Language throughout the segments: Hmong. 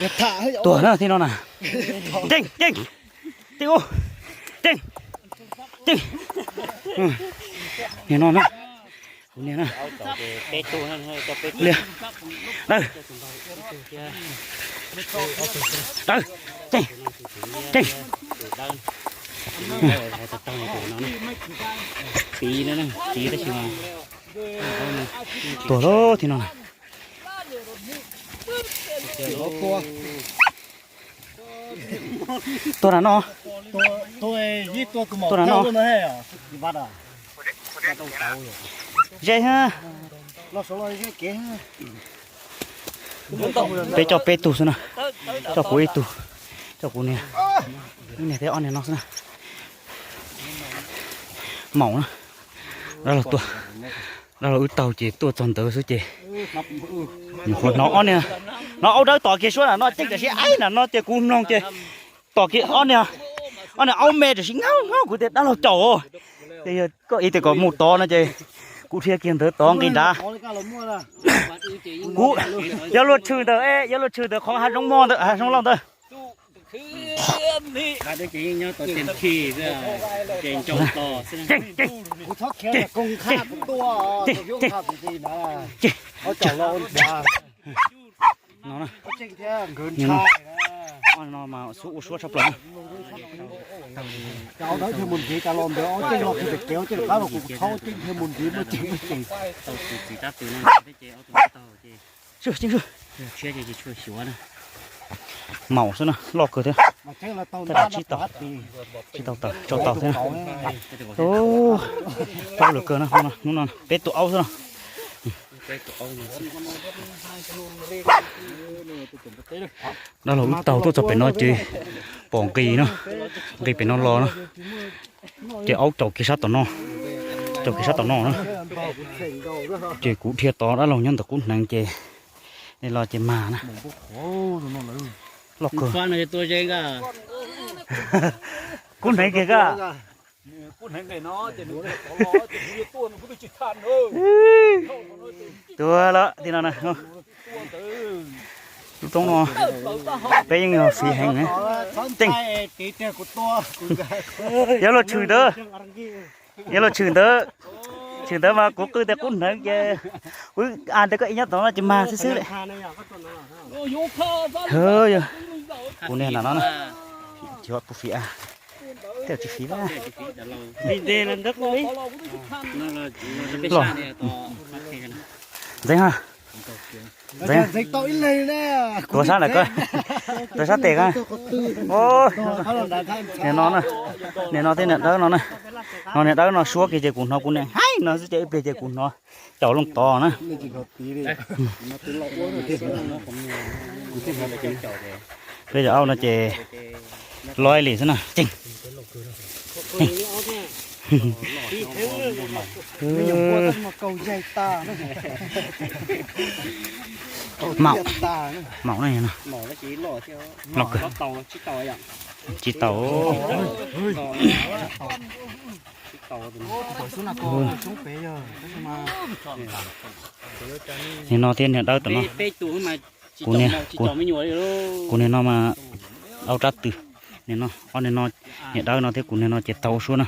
Tuag na thib no na. Ceeb, ceeb, ceeb, ceeb, ceeb. Niag no na, kuv niag na. Liag, dawb, dawb, ceeb, ceeb. Tuag lawm thib no na. Tuag na no. Tuag na no. Ze ha. Peb coj peb tug xwb na. Coj kuv ib tug, coj kuv niag, niag thiab ob niag no xwb na. Maum na, dab laug tuaj, dab laug wb taug ces tuaj txog ntawd xwb ces hnov ob niag, hnov aub dawb tom kiag suab na no ceeb tam sim aib na no ces kuv mloog ces tom kiag ob niag, ob niag aub me tam sim nyob nyob kuv tias dab laug caum. Ces yog koj ib tias kom mus tod no ces kuv dhia kiag ntawd tod nqis nrad. Kuv yuav luag tshwm ntawd, yuav luag tshwm ntawd qhov hav zoov mog ntawd, hav zoov loj ntawd. No mas ua suab tshaj plaws. Maum xwb na, loj kawg thiab. Taj dam tsib tau, tsib tau tawm, rau tau thiab. Tau lawm kawg no, hnub no peb tus aub xwb no. Dab laug wb taug tuaj txog pem no ces pom nqis no, nqis pem no los no, ces aub caum kiag sab tom no, caum kiag sab tom no na. Ces kuv dhia tod, dab laug nyob ntawm qub hneev ces nej los ces mag na. Loj kawg. Kub hneev kiag koj. Tuag lawm tim no na. Lub roob no peb yeej yog fiv heev. Ceeb, yuav luag tshwm ntawd, yuav luag tshwm ntawd, tshwm ntawd mas kuv qw tias qub hneev ces kuv a ntawd koj ib nyob tom no ces mag xwb xwb li. Kuv niag no na, tsis pub fiv a, tej tsis fiv a. Los, ntxeev ha. Ntxeev, tuav sab ntawm ko, tuav sab tes ko. Niag no, niag no thiab niag dawb no na. No niag dawb no suab kiag ces kuv hnov kuv niag heev no xwb ces ib pliag ces kuv hnov caum loo tod na. Peb cov aub no ces loj li xwb na. Ceeb. Maum, maum na, loj kawg. Tsis tau. Niag no thiab niag dawb tom no. Kuv niag, kuv niag no mas aub rab twg. Niag no, ob niag no, niag dawb no thiab kuv niag no ces tau ua suab na.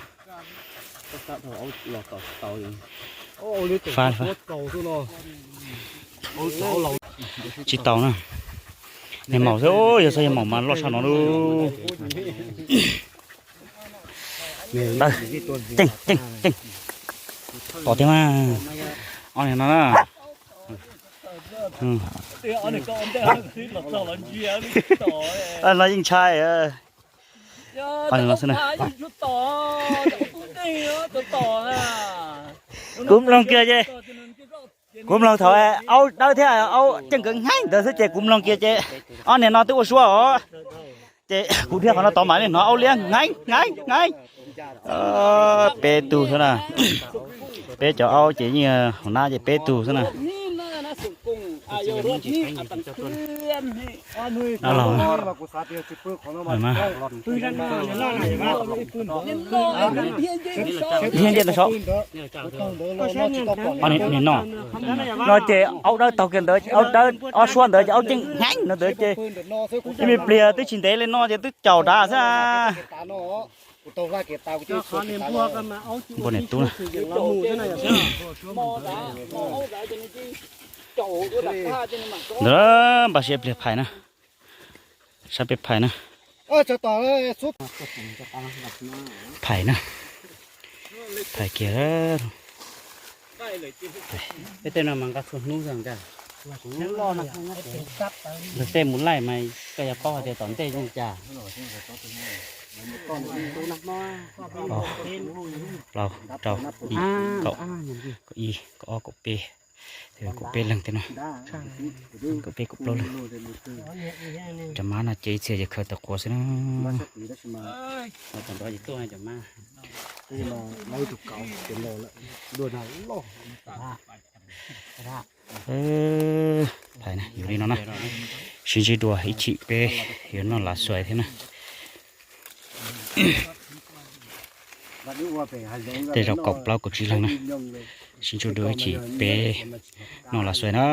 Fab, fab. Tsis tau na. Niag maum xwb, yog xwb yog maum mas loj tshaj no lauj. Dawb, ceeb, ceeb, ceeb. Tom thiab mas. Ob niag no na. No yeej ntshai. Ob niag no xwb na. Kuv mloog kiag ces, kuv mloog thaum aub dawb thiab aub ceeb nkawd heev ntawd xwb ces kuv mloog kiag ces ob niag no twb ua suab os. Ces kuv dhia qhov no tod mas nej hnov aub liab heev heev heev. Peb tug xwb na. Peb cov aub ces yeej hauv nab ces peb tug xwb na. Los, liag ncej ntawd saud. Nim no, no ces aub dawb taug kiag ntawd, aub dawb ob suab ntawd ces aub ceeb heev no ntawd ces ib me pliag twb tsis ntev li no ces twb caum dav xwb. Npua niam tub na. Ntawd npaj siab pliag phais na. Sab peb phais na. Phais na. Phais kiag. Peb tej no mas nqa txhua hnub xwb ntag. Luag tej mus laij mas koj yuav paub hais tias tom ntej zoo li cas. Plaub, rau, ib, kaum, kaum ib, kaum ob, kaum peb. Kaum peb leeg tej no. Kaum peb kaum plaub leeg. Cov mab no ces ib txhia ces khaws tawm quav xwb na. Phais na, yus li no na. Sib ntsib dua ib chim peb yuav noj lav xuas thiab na. Tej zaum kaum plaub kaum tsib leeg na. Sib ntsib dua ib chim peb noj lav xuas na.